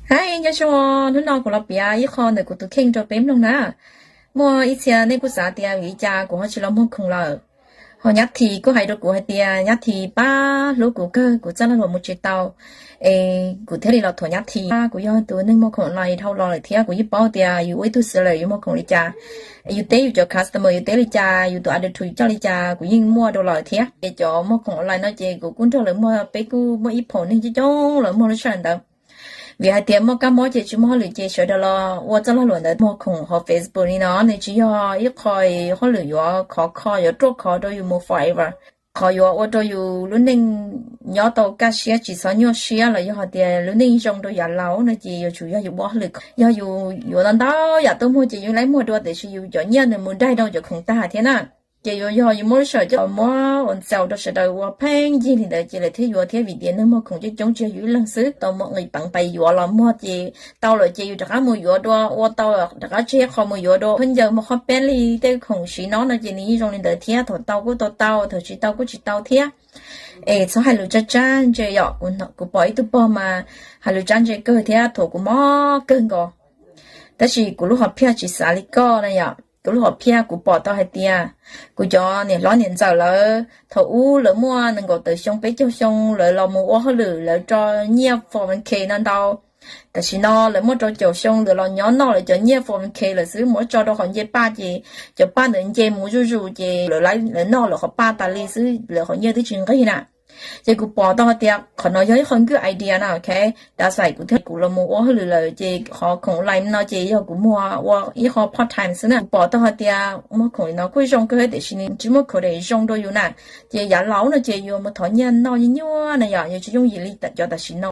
Hais nyob zoo, hnub no kuv los piav ib qho ntawm kuv tus kheej rau peb mloog na. Muaj ib txhia nej kuj xav tias vim li cas kuv ho tsis los muag khoom lawm. Ho Nyab Thi kuj hais rau kuv hais tias Nyab Thi pab hlub kuv kawg, kuv txoj lag luam mus tsis tau, es kuv thiaj li los thuam Nyab Thi. Kuv yog tus neeg muag khoom online dhau los lawm thiab kuv yeej paub tias yus ua ib tug seller yus muag khoom li cas, yus teb yus cov customer yus teb li cas, yus tus attitude yus coj li cas kuv yeej muaj rau lawm thiab. Ces cov muag khoom online no ces kuv kuj nrog lawv muag, peb kuj muaj ib phaum neeg coob coob los muag lub sij hawm ntawd. Vim hais tias muaj kab mob ces tsis muaj hauj lwm ces sawv daws los ua txoj lag luam ntawd muag khoom hauv Facebook li no, nws tsis yog ib qho hauj lwm yuav khov kho yuav ruaj khov rau yus mus forever. Qhov yuav ua rau yus lub neej nyob tau kaj siab tsis txhob nyuaj siab los yog hais tias lub neej zoo rau yav laus no ces yuav tsum yog yus ua hauj lwm. Yog yus yuav ntau ntau yam tuaj muag ces yus laib muag dua tiam sis yus cov nyiaj nws mus daig rau cov khoom tag thiab na. Ces yuav yog yus muab lub sij hawm coj muab ua ntxaus rau sawv daws ua pheej yig li ntawd ces lawv thiaj yuav thiab, vim tias neeg muag khoom coob coob tsis yog yus ib leeg xwb. Tau muaj nqis peev pais yuav los muag ces tau lawm ces yus rov qab mus yuav dua, ua tau rov qab tseg qho mus yuav dua. Qhov ncauj muag qhov peb li tej khoom siv no no ces nws yeej zoo li ntawd thiab, thaum tau kuj tau tau, thaum tsis tau kuj tsis tau thiab. Es txhob hais lus tsab tsab ntse yom, kuv pom ib tug pog mas hais lus tsab ntse kawg thiab thuam kuv mob kawg nkaus. Tab sis kuv lub hom phiaj tsis xav li koj na yom, kuv lub hom phiaj kuv pom tau hais tias kuv cov niam hlob niam ntxawm lawv thaum ub lawv muaj nees nkaum tawm xyoo peb caug xyoo lawv los mus ua hauj lwm lawv rau nyiaj four one k no ntau. Tam sim no lawv muaj rau caum xyoo lawv los nyob noj lawv cov nyiaj four one k lawm xwb, muab tso rau qhov nce paj ces cov paj ntawd nce mus zuj zus ces lawv noj lawv qhov paj tas li xwb, lawv qhov nyiaj twb tsis nqig na. Ces kuv pom tau hais tias qhov no yog ib qho good idea na, ok. That's why kuv thiaj kuv los mus ua hauj lwm lawm ces qhov khoom online no ces yog kuv muag ua ib qho part time xwb na. Kuv pom tau hais tias muag khoom li no kuj zoo kawg tiam sis nws tsis muaj khoom zoo rau yus na. Ces yav laus no ces yus mus thov nyiaj noj nyuaj nyuaj na yom, yus tsis yooj yim li cov tam sim no.